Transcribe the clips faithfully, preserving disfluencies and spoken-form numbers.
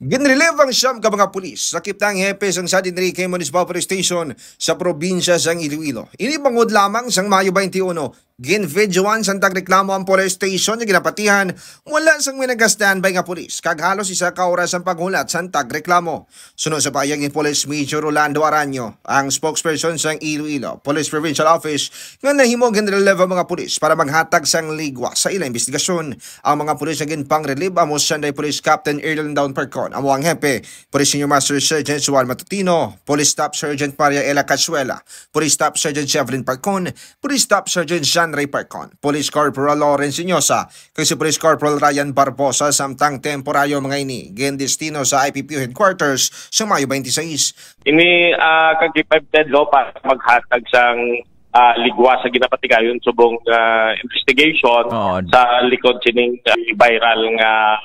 Ginrelieve ang siyam ka mga pulis, lakip na ang hepe sang San Enrique Municipal Police Station sa probinsya sang Iloilo. Ini bangod lamang sang Mayo twenty-one, ginvideoan sang tagreklamo ang police station nga ginapatihan wala sang may naga-standby nga pulis, kag halos isa ka oras ang paghulat sang tagreklamo. Suno sa pahayag ni Police Major Rolando Araño, ang spokesperson sang Iloilo Police Provincial Office, nga nahimo ginrelieve ang mga pulis para maghatag sang ligwa sa ilang investigasyon. Ang mga pulis nga ginpang-relieve amo si Sanday Police Captain Erlandon Parcon, amo ang hepe, Police Senior Master Sergeant Juan Matutino, Police Staff Sergeant Maria Ella Cazuela, Police Staff Sergeant Shevelyn Parcon, Police Staff Sergeant John Ray Parcon, Police Corporal Lawrence Inyosa, kag si Police Corporal Ryan Barbosa, samtang temporaryo mga ini gindestino sa I P P O headquarters sa Mayo twenty-six. Ini, ah, kag K five Ted, no, para maghatag sang, ah, ligwa sa ginapatigayon subong, ah, investigation Oo. sa likod sining, ah, viral nga,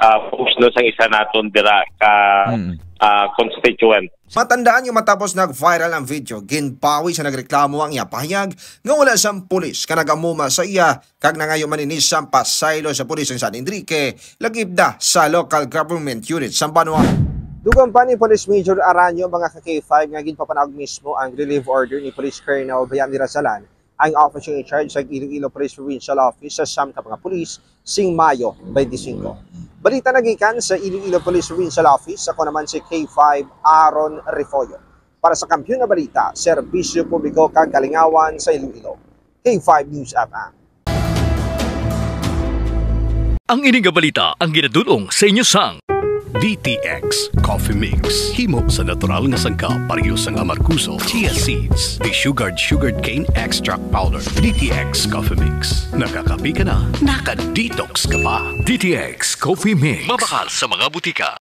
ah, post, no, sang isa naton dira ka, Mm. ah, constituent. Matandaan nga matapos nag-viral ang video, ginpawi sa nagreklamo ang iya pahayag nga wala sang pulis ka nag-amuma sa iya kag nangayo man ini sang pasaylo sa pulis sang San Enrique, lakip na sa local government unit sang banwa. Dugang pa ni Police Major Araño, mga ka K five, nga ginpapanaog mismo ang relief order ni Police Colonel Bayani Razalan, ang officer in charge sa Iloilo Police Provincial Office, sa siyam ka mga pulis sing Mayo twenty-five. Balita nagikan sa Iloilo Police Provincial Office, ako naman si K five Aaron Refollo. Para sa Kampiyon nga Balita, Serbisyo Publiko kag Kalingawan sa Iloilo, K five News F M. Ang ini nga balita ang ginadul-ong sa inyo sang D T X Coffee Mix. Himo sa natural nga sangkap, pareho sang amargoso, chia seeds, desugared sugarcane extract powder. D T X Coffee Mix. Nakakape ka na, naka-detox ka pa. D T X Coffee Mix. Mabakal sa mga butika.